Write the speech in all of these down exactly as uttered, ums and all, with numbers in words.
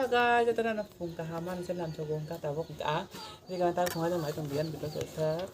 Guys, jotono no phung kaham manwi se lamsogo wngkha tabuk a. Riga ta khunga jang mai tong biyan bito se sir.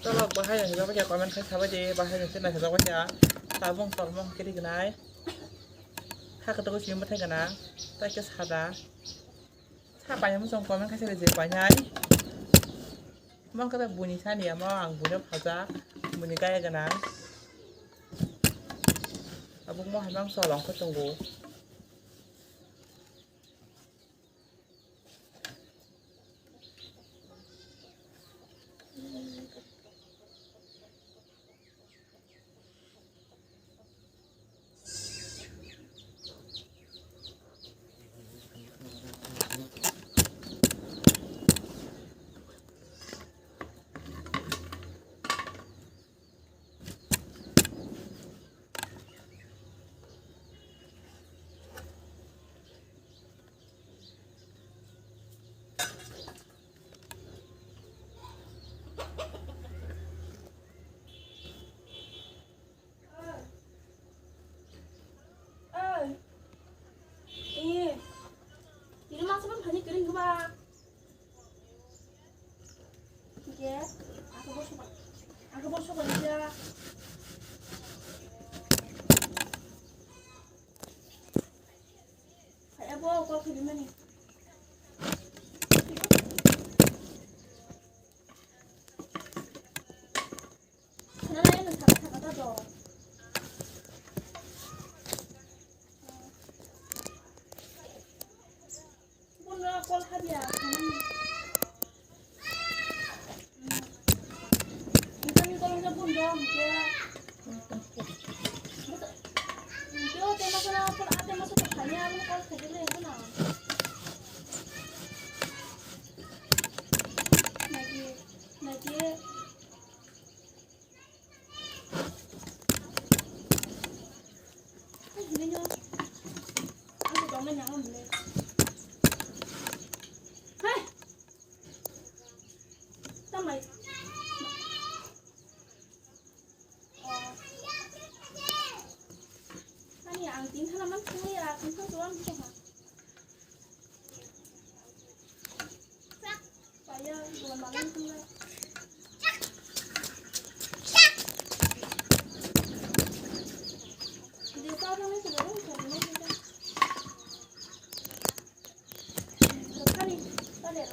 Tolok bahai no hijak ya, comment khai sabai di, bahai no sina hijak ya. Tabung tolmong kiri gnai. Haka togo sini bwthai gana. Tai ke sada. Sa paina muchung comment khai sabai je painai. Mong kata buni sani amo ang buni phajak, buni gaya gana. Abuk mo hamang solong kho tongo. Oi. Ini. Ini masuk kan banyak kering ke bang. Oke. Aku bosok. Aku bosok aja. Kayak apa? Kau kiri mana? Ani ang tin thana man thangli ya, tin thang tuan thang ha. Paya, bukan malam thang la. Dia tahu thang ni sudah dong, thang ni kita. Thang ni, thang ni.